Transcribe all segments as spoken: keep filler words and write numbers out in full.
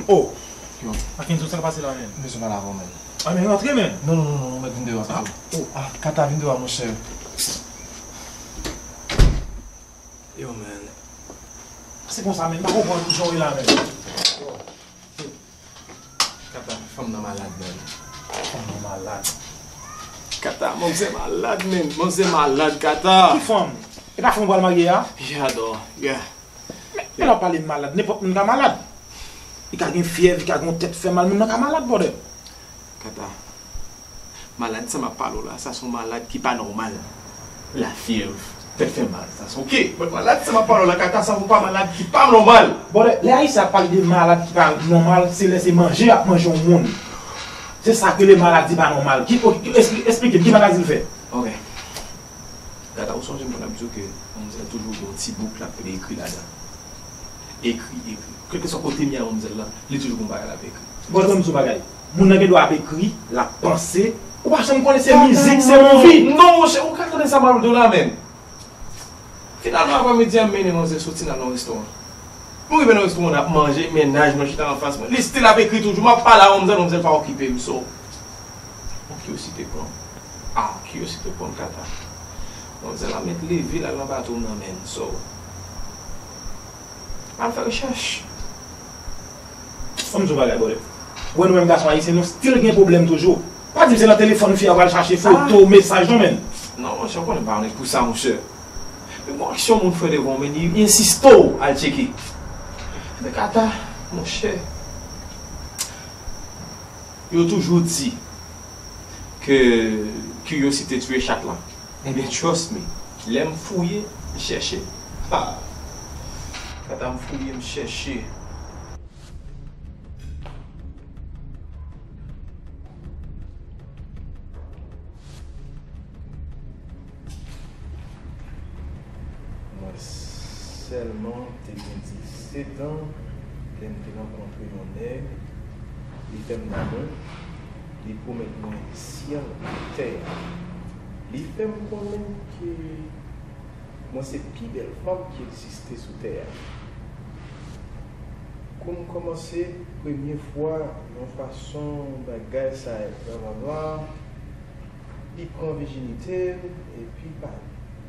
Oh! Yo. Mackenson, sa k pase la, menn? M bezwen pale avè w, menn. Ah, men rantre, menn. Non, non, non, non, non, mèt vin deyò a pito. Oh. Ah, Kata, vin deyò a, monchè. Yo, menn. Se konsa, menn, m pa konprann jan w ye la, menn. Kata, fanm nan malad, menn. Fanm nan malad. Kata, manzè malad, menn. Manzè malad, Kata. Ki fanm? E pa fanm ou pral marye a? Yeah, dog. Yeah. Men, men lè w pale malad, nenpòt moun ka malad. Li ka gen fyèv, li ka gen yon tèt fè mal, moun nan ka malad, brother. Kata, malad sa m ap pale w la, sa se yon malad ki pa nòmal. Lafyèv, tèt fè mal, sa se oke. But malad sa m ap pale w la, Kata, sa se yon malad ki pa nòmal. Brother, lè Ayisyen ap pale de malad ki pa nòmal, se lè se manje y ap manje yon moun. Se sa k rele maladi pa nòmal. Ki, ki, esplike, esplike m, ki maladi l fè? Oke. Kata, ou sonje m konn ap di w ke manzè toujou gen yon ti bouk l ap ekri ladan. Ekri, ekri. Kèlkeswa kote m ye a manzè la, li toujou gen yon bagay l ap ekri. Bon, tann m di w bagay. Moun nan gen dwa ap ekri, l ap panse. Ou pa janm konnen se mizik, se movie. Non, monchè, ou ka tande sa m ap di w la, menn. Finalman, aprè midi a, m mennen manzè soti n al nan yon restoran. Nou rive nan restoran, n ap manje, mennaj mwen chita anfas mwen. Li still ap ekri toujou. M ap pale a manzè, manzè pa okipe m, so. Yon kiryosite pran m. Ah, kiryosite pran m, Kata. Manzè la mèt leve l al nan bato m nan, menn. So, m al fè rechèch. Ban m di w bagay, brother. Ou wè nou menm gason ayisyen, nou still gen pwoblèm toujou. Pa di m se nan telefòn fi a w al chache foto, mesaj, non, menn. Non, monchè, ou konnen m pa konnen pou sa, monchè. Men gon aksyon moun fè devan w, menn, li, li ensiste w al tcheke. Men Kata, monchè. Yo toujou di ke kiryosite tiye chat la. Ebyen, trust me, lè m fouye, m chèche. Ha! Kata, m fouye, m chèche. Mwen sèlman te gen disèt an lè m te rankontre yon nèg, li fè m damou, li pwomèt mwen syèl ak tè a. Li fè m konnen ke mwen se pi bèl fanm ki egziste sou tè a. Kou m kòmanse, premye fwa, yon fason bagay sa a, blablabla, li pran vijinite m, epi pa,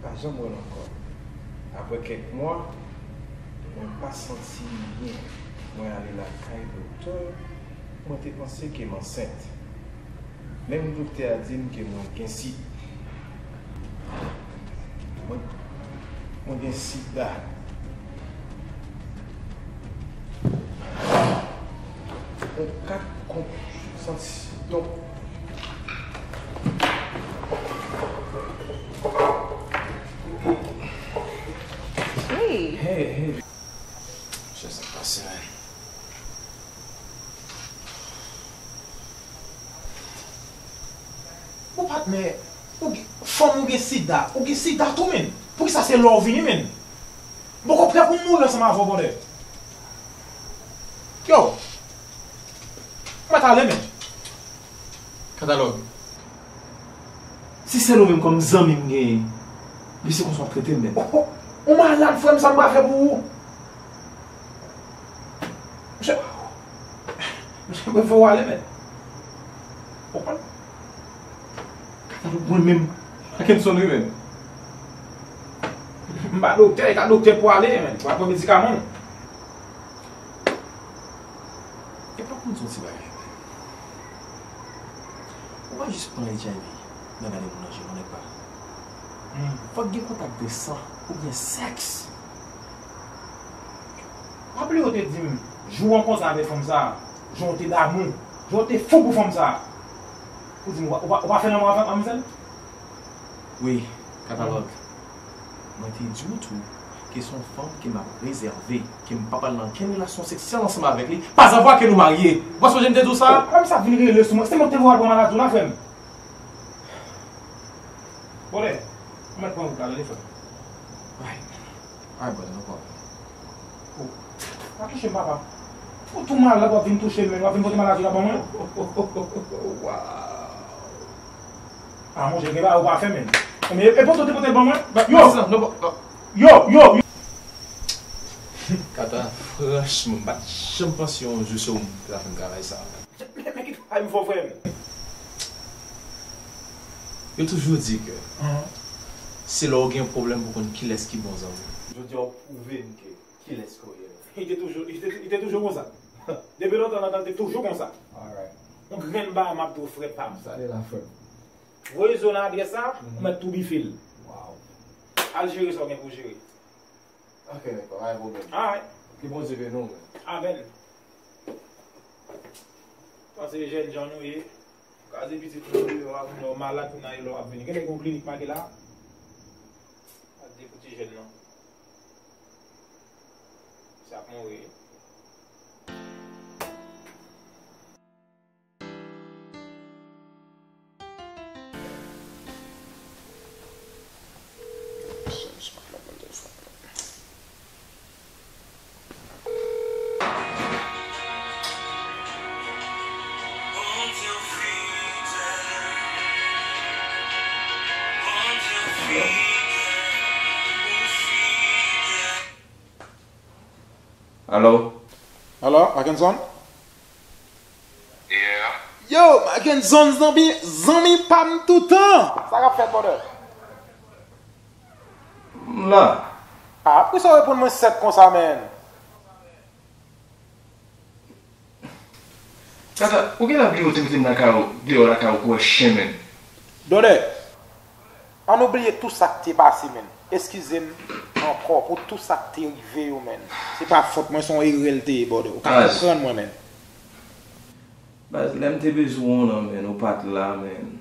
pa janm wè l ankò. Apre kèk mwa, mwen pa santi m byen. Mwen ale lakay doktè, mwen te panse ke m ansent. Menm doktè a di m ke mwen gen sid. Mwen, mwen gen sida. Yon kat kont santi. Donk, Hey. Hey, hey. Monchè, sa k pase, menn? Bon, patnè, ou gen, fanm ou gen sida, ou gen sida tou, menn. Poukisa se la w vini, menn? M poko prè pou m mouri ansanm avè w, brother. Yo, mwen t ale, menn. Katalòg. Si sèl ou menm kòm zanmi m genyen, li se konsa w ap trete m, menn. Oh, oh, ou malad, frè m, sa m pral fè pou ou? Monchè, monchè, mwen fè w ale, menn. Ou konprann? Katalòg, mwen menm, Mackenson, wi, menn. M pa doktè, e ka doktè pou ale, menn. Pou al pran medikaman w. E pa konn di yon ti bagay. Ou pa jis pran H I V nan gade moun nan je, non, nèg pa. Hmm. Fòk gen kontak de san oubyen sèks. Pa bliye w te di m, jou w rankontre avèk fanm sa a, jan w te damou, jan w te fou pou fanm sa a. Ou di m, ou pa, ou pa, ou pa fè lanmou avèk manmzèl? Wi, Katalòg. Mwen te di w tou Ke se yon fanm ke m ap rezève, ke m pa pral nan kenn relasyon seksyèl ansanm avèk li, pazavwa ke nou marye. Ou pa sonje m te di w sa? Kòm sa vin rele sou mwen, se mwen ki te voye al pran maladi w la, frè m. Bòdè, ou mèt pran wout la, tande, frè m. Ay, ay, bòdè, no problem. Oh, pa touche m, papa. Ou tou malad, w ap vin touche m, men w ap vin pote maladi la ban mwen. Wow. Ah, monchè, gen bagay ou pa fè, men. Men, e, e pote w te pote l ban mwen? Yo! Yo, yo, yo! Kata, franchman, m pa t janm panse yon jou se ou m ta fè m travay sa. Men, men, men ki travay m fè w, frè m? Yo toujou di ke se lè w gen pwoblèm pou konn kilès ki bon zanmi w. Jodi a, w pwouve m ke kilès ke w ye. Li te toujou, li te, li te toujou konsa. Depi lontan, lontan, li te toujou konsa. Alright. Yon grenn bagay m ap di w, frè pa m. Sa te la, frè m. Voye zo nan adrès sa, ou mèt tou bife l. Wow. Al jere sa w gen pou jere. Ok, nèg pa gen pwoblèm. Alright. Ke Bondye beni w, men. Amèn. Sa se jèn jan nou ye. Kraze pitit nou deyò a, kounye a w malad, kounye a e lè w ap vini. Gen nèg yon klinik make la. Al di pou ti jèn nan. Sa ap mouri. Alo? Alo, Mackenson? Yeah. Yo, Mackenson, zanmi, zanmi pa m toutan. Sa k ap fèt, brother? M la. Ah, poukisa w reponn mwen sèk konsa, man? Tata, ou genlè bliye ou te mete m lakay ou, deyò lakay ou kou wè chen, man. Brother, ann oubliye tou sa k te pase, man. Eskize m ankò pou tou sa k te rive yo, man. Se pa fòt mwen, se yon erè l te ye, brother. Ou ka konprann mwen, man. Baz, lè m te bezwen w lan, man, ou pa t la, man.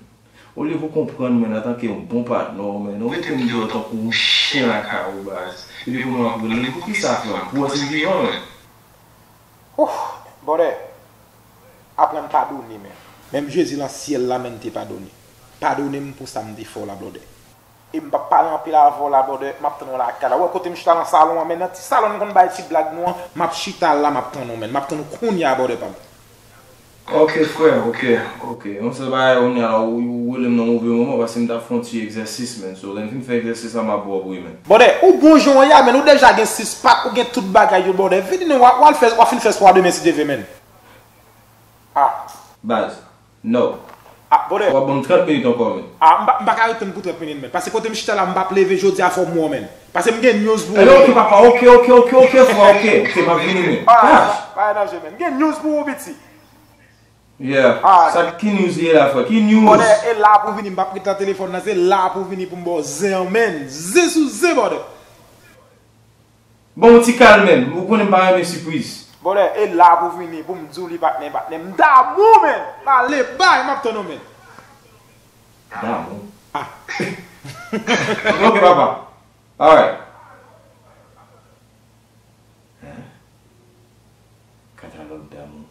Olye pou konprann mwen antanke yon bon patnè w, man, ou rete m deyò tankou yon chen lakay ou, baz. Epi pou mwen ap rele, poukisa, frè m? Pou wè si m vivan, man. Ouf, brother, aprann padone, man. Menm Jezi lan syèl la, man, te padone. Padone m pou sa m te fè w la, brother. E m p ap pale anpil avè w la, brother, m ap tann ou lakay la. Ou wè kote m chita nan salon an, man, nan ti salon n konn bay ti blag nou an, m ap chita la, m ap tann ou, man. M ap tann ou kounye a, brother pa m. Ok, frè, ok, ok. Yon sèl bagay, kounye a la, ou, ou rele m nan move moman, paske m t ap fè yon ti egzèsis, man. So, lè m fin fè egzèsis la, m ap ba w bri, man. Brother, ou bon jan w ye a, man. Ou deja gen sis pak, ou gen tout bagay yo, brother. Vini non, w a, w a fin fè swa demen si Dye vle, man. Ah. Baz. No. Ah, brother. W ap ban m trant minit ankò, man. Ah, m pa, m pa ka ret tann pou trant minit, man. Paske kote m chita la, m p ap leve jodi a, fò m wè w, man. Paske m gen news pou ou, man. Ebyen, ok, papa, ok, ok, ok, ok, frè, ok. Ok, m ap vini, man. Ah, pa, pa danje, man. M gen news pou ou, piti. Yeah. Ah. Sa ki news li ye la, frè? Ki news? Brother, e la pou vini, m p ap ret nan telefòn nan, se la pou vini pou m ba w zen an, man. Zen sou zen, brother. Bon, yon ti kalm, man. Ou konnen m pa renmen sipriz. Brother, e la pou vini, pou m di w li patnè, patnè. M damou, man. M ale bay, m ap tann ou, man. Damou? Ah. Ok, papa. Alright. Hein? Katalòg damou.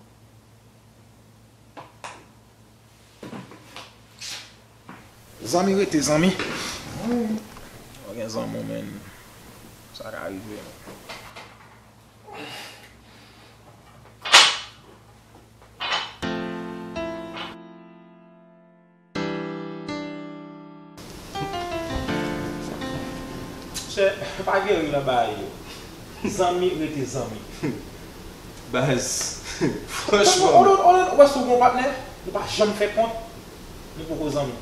Zanmi rete zanmi. Ou gen zanmi w, man. Sa ka rive, man. Chè, pa gen ri nan bagay yo. Zanmi rete zanmi. Baz, franchman. Ou, ou, ou, ou wè si w gon patnè, nou pa janm fè kont, nou poko zanmi.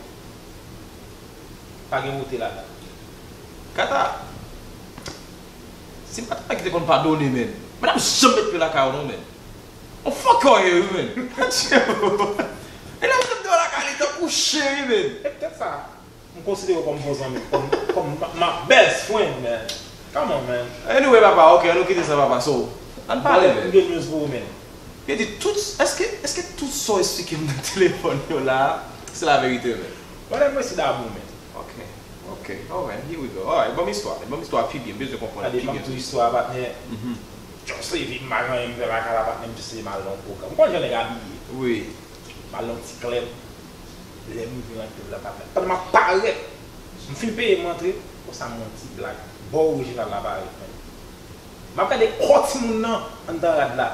Pa gen wote ladan. Kata, si m pa t la ki te konn padone, man. Mwen t ap janm met pye lakay ou non, man. On fòkè w ye, wi, man. Adye, bro. E lè m te deyò lakay li tankou chen, wi, man. E poutèt sa, m konsidere w kòm bon zanmi, kòm, kòm ma, ma best friend, man. Come on, man. Anyway, papa, ok, ann nou kite sa, papa. So, ann pale, man. M gen news pou ou, man. Yo di tout, èske, èske tout sa w eksplike m nan telefòn yo la, se laverite, man? Brother, m resi damou, man. Ok, ok, Alright, here we go. Alright, ban m istwa. Ban m istwa pi byen. M bezwen konprann pi byen. Gade, ban m tou istwa, patnè. Just leve, m pa gen anyen m fè lakay la, patnè, m just leve m al nan yon pwogram. Ou konn jan nèg abiye? Wi. M al nan yon ti klèb. Lè m rive nan klèb la, patnè, pandan m ap parèt, m fin peye m antre, konsa m wè yon ti blag bò orijinal la parèt, men. M ap gade kò timoun nan anndan rad la.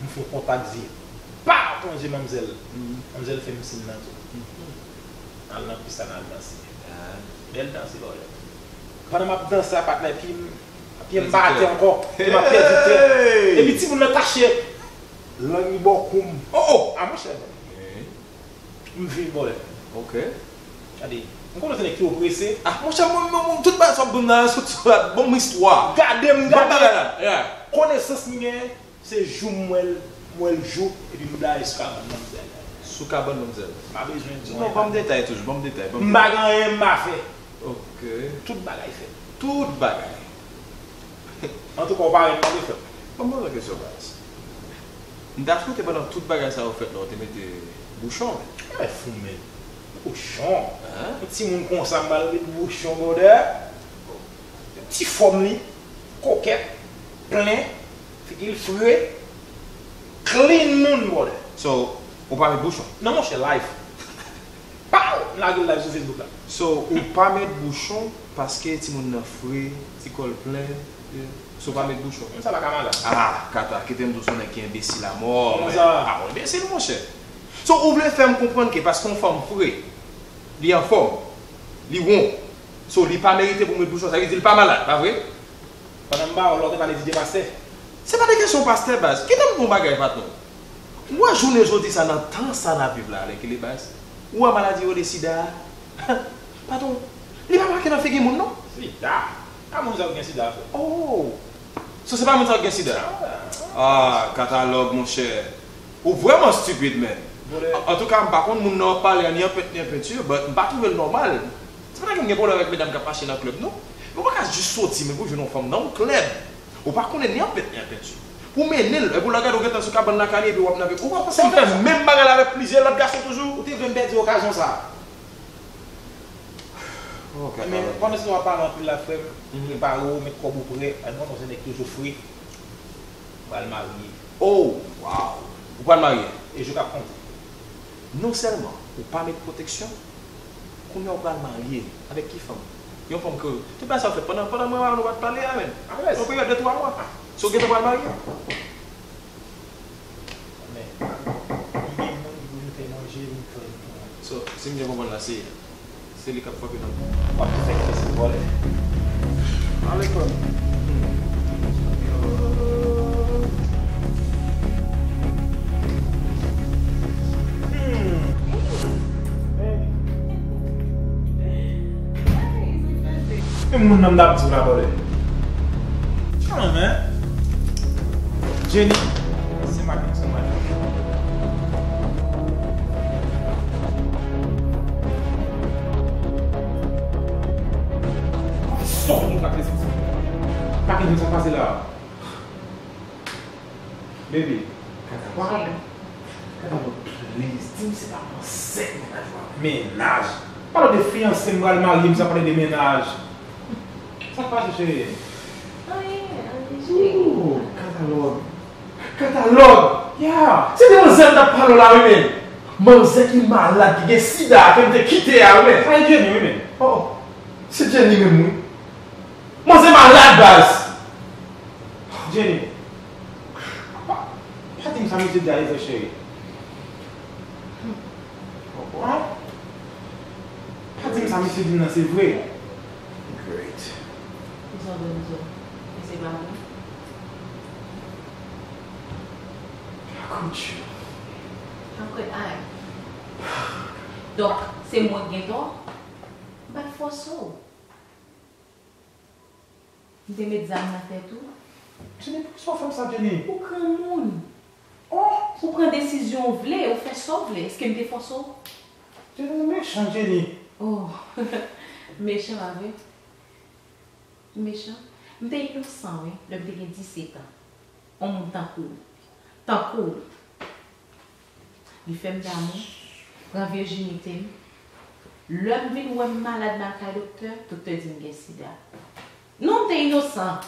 M fè yon kontak zye. Pa! Plonje manmzèl. Manmzèl fè m siy nan tou. N al nan pis la, n al danse. Bèl danse, bòdè. Pandan m ap danse a, patnè, pye m, pye m pa atè ankò. Pye m ap pèdi tè. Epi timoun nan tache lang li bò kou m. Oh, oh! A, monchè. M viv, bòdè. Ok. Gade, m konnen se nèg ki oprese. Ah, monchè, mwen, mwen, mwen, tout bagay sa w ap ban m nan, sot, sot, ban m istwa. Gade m, gade. Ban m bagay la. Yeah. Konesans m gen, se jou m wè l, m wè l jou, epi m blayi sou kabann manmzèl. Sou kabann manmzèl. M pa bezwen di w. Non, ban m detay toujou, ban m detay, ban m detay. M pa gen anyen m pa fè. Ok. Tout bagay fèt. Tout bagay. Antouka, ou pa renmen mande frè m. Ban m poze w kesyon, baz. M ta swete pandan tout bagay sa yo fèt la, ou te mete bouchon, men. Mwen fou, men. Bouchon? Hein? Yon timoun konsa, m pral met bouchon, bòdè. Ti fòm li, kokèt, plen, figi l fre, clean moun, bòdè. So, ou pa met bouchon? Non, monchè, live. Pow! M lage l live sou Facebook la. So, ou pa met bouchon paske timoun nan fre, ti kò l plen, yeah. So, ou pa met bouchon. Moun sa pa ka malad. Ah, Kata, kite m di w se yon nèg ki enbesil amò. Kòman sa? Ah, ou enbesil, monchè. So, ou vle fè m konprann ke paske yon fanm fre, li anfòm, li won, so, li pa merite pou m met bouchon, sa vle di li pa malad, pa vre? Pandan m ba w lòd, ou ta pale di de pastè. Se pa de kesyon pastè, baz. Kite m di w yon bagay, patwon. Ou wè jounen jodi sa, nan tan sa n ap viv la, alèkile, baz, ou wè maladi yo rele sida a? Patwon, li pa make nan figi moun, non. Sida? A moun sa yo gen sida, frè. Oh! So, se pa moun sa yo gen sida? Ah, katalòg, monchè. Ou vrèman stupid, man. An, antouka, m pa konn moun nan w ap pale a ni an pent ni an penti, but m pa twouve l nòmal. Se pa ta gen pwoblèm avèk medam k ap mache nan klèb, non. Men ou pa ka jis soti, men pou jwenn yon fanm nan yon klèb. Ou pa konnen ni an pent ni an penti. Pou mennen l, epi w la gade w gentan sou kabann lakay li, epi w ap nan, ou pa panse m fè menm bagay la avèk plizyè lòt gason toujou? Ou te vle m pèdi okazyon sa a. Oh, men, katalòg, pandan se tan w ap pale anpil la, frè m, prepare w, met kòb ou prè. Ay, mwen, se nèg toujou fre. M pral marye. Oh, wow! Ou pral marye? E jou k ap konte. Non sèlman ou pa met pwoteksyon, kounye a ou pral marye. Avèk ki fanm? Yon fanm ke, tout bagay sa yo fèt pandan, pandan mwen avè w nou pa t pale a, menm. Alèz. Yon peryòd de twa mwa. So, w gentan pral marye? Men, m gen moun ki pou vin fè manje, vin fè l pou mwen. So, si m byen konprann la, se, se li k ap frape nan. W ap tou fè kite se vòlè. Ale, kòn. Hmm. Men moun nan m t ap di w la, bòlè. Kòman, men? Jenny, se madanm, se madanm. Sòt nou ka fè sa. Pa gen sa pase la. Baby, gade, gade, please, di m se pa ansent mennaj ou a. Mennaj? Pale de fiyanse, m pral marye, m sa pale de mennaj. Sa k pase, cheri? Anyen, anyen, cheri. Ooh, katalòg. Katalòg! Yeah! Se de manzè m t ap pale w la, wi, men. Manzè ki malad, ki gen sida, ke m te kite a, wi, men. Sa e Jenny, wi, men. Oh, se Jenny menm, wi. Manzè malad, baz! Jenny. Pa, pa di m sa misye di a se vre, cheri. Hein? Pa di m sa misye di m nan se vre. Great. Misye pa mwen. How could you? How could I? Donk, se mwen k gen tò? M pa t fòse w. M te met zam nan tèt ou. Jenny, poukisa w fè m sa, Jenny? Ou granmoun. Oh! Ou pran desizyon w vle, ou fè sa w vle. Èske m te fòse w? Jenny, ou mechan, Jenny. Oh, mechan, pa vre? Ou mechan? M te inosan, wi, lè m te gen disèt an. Yon moun tankou w. Tankou w. Li fè m damou, pran vijinite m. Lè m vin wè m malad m al kay doktè, doktè di m gen sida. Non, m te inosan.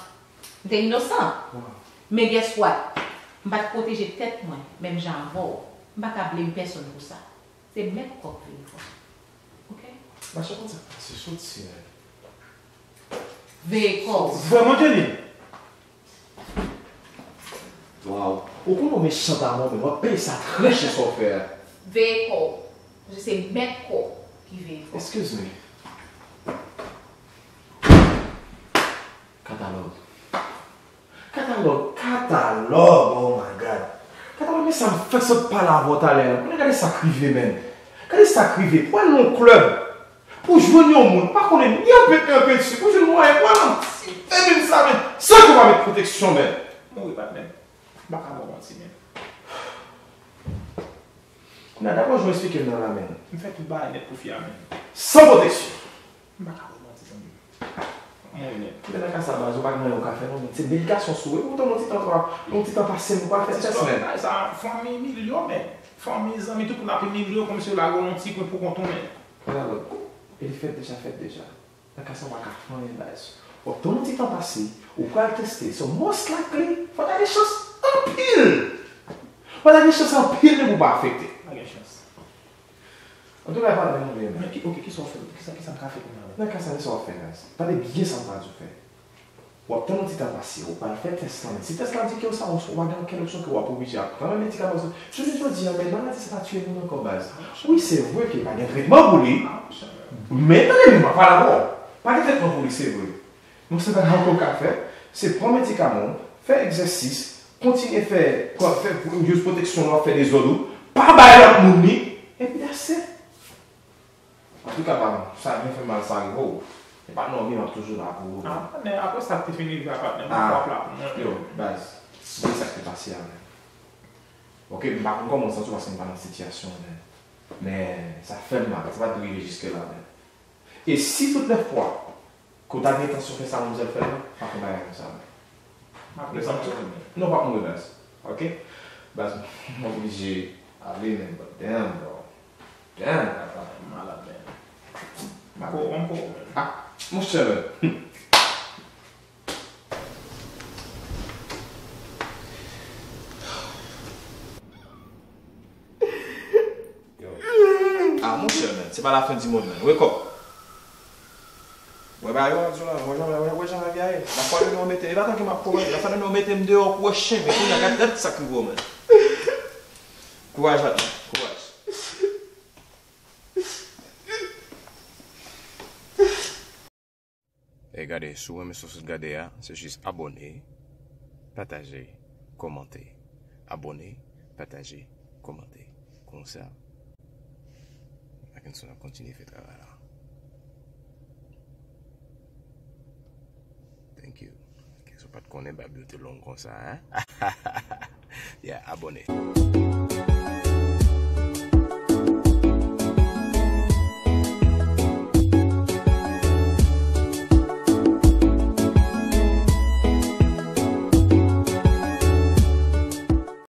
M te inosan. Men guess what? M pa t pwoteje tèt mwen menm jan avè w. M pa ka blame pèsonn pou sa. Se mèt kò k veye kò. Oke? Mache konn sa k pase, soti, men. Veye kò w. Vrèman, Kelly? Waw. Ou konnen w mechan ta mwen, men w ap peye sa trè chè sa w fè a. Veye kò w. Paske se mèt kò w ki veye kò w. Excuse me. Katalòg. Katalòg, katalòg, oh my God. Katalòg, men sa m fèk sot pale avè w talè a. Konnen gade sa k rive, men. Gade sa k rive. Pou al nan yon klèb, pou jwenn yon moun, pa konnen ni an pent, ni an penti, pou jwenn mwayen, pou al nan ti fè menm sa, men. San ke w pa met pwoteksyon, men. Mouri, patnè. M pa ka ba w manti, men. Kounye a, daprè jan w eksplike m nan la, men. M fè tout bagay nèt pou fi a, men. San pwoteksyon. M pa ka ba w manti, zanmi m. Mwen menm. Men nan ka sa, baz, ou pa gen anyen ou ka fè non, men se medikasyon sou ou, wi, poutan yon ti tan, yon ti tan pase, m pral fè tès, men. Bagay sa, fanmi, milye, men. Fanmi, zanmi, tout moun ap imilye w kòmsi w lage w nan yon ti kwen pou kont ou, men. Ala lòd, e li fèt deja, fèt deja. Nan ka sa, w pa ka fè anyen, baz. W ap tann yon ti tan pase, ou pral teste, so most likely, fò ta gen chans anpil. Fò ta gen chans anpil depi w pa afekte. Pa gen chans. Antouka, e pa la peine anyen, men. Men ki, oke, kisa w fè? Kisa, kisa m ka fè kounye a, men? Nan ka sa, kisa w ap fè, baz? Tande byen sa m pral di w fè. W ap tann yon ti tan pase, ou pral fè tès lan, men si tès la di ke w sa, ou, ou pa gen okenn opsyon ke w ap oblije ap pran medikaman. Jounen jodi a, men maladi sa pa tiye moun ankò, baz. Wi, se vre ke pa gen tretman pou li, men tande byen, m ap pale avè w. Pa gen tretman pou li, se vre. Donk, se bagay ke w ka fè, se pran medikaman w, fè egzèsis, kontinye fè, pran, fè, use pwoteksyon w ap fè dezòd ou, pa bay lòt moun li, epi that's it. Antouka, pa m, sa byen fè mal sa rive w. E pa nan anvi, m ap toujou la pou ou. Ah, men apre sa k te fin rive a, patnè, m ap la pou mwen. Yo, baz, se sa k te pase a, men. Oke, m pa konn kòman w santi w paske m pa nan sitiyasyon an, men, men sa fè m mal, sa pa t dwe rive jiske la, men. E si tout lè fwa ke w ta gen entansyon fè sa manmzèl fè l lan, pa fè bagay konsa, men. M ap rezon tou. Non, w p ap mouri, baz. Oke? Baz, m oblije ale, men, but damn, bro. Damn, papa. M malad, men. M ap ko, m ko, men. Ah, monchè, men. Yo. Ah, monchè, men. Se pa la fin di mond, men. Wake up. Wè bagay yo ap di w la, wè jan, wè, wè jan lavi a ye. La fwa nou mete, e pa tanke m ap pwomèt, la fwa nou mete m deyò kou chen, men kounye a gad, gad sa k rive w, men. Kouraj, patnè, kouraj. E gade, si w renmen sa w sot gade a, se jis abòne, pataje, kòmante. Abòne, pataje, kòmante. Konsa, Mackenson ap kontinye fè travay la. Thank you. Kèso pa t konnen bab yo te long konsa, hein? Yeah, abòne.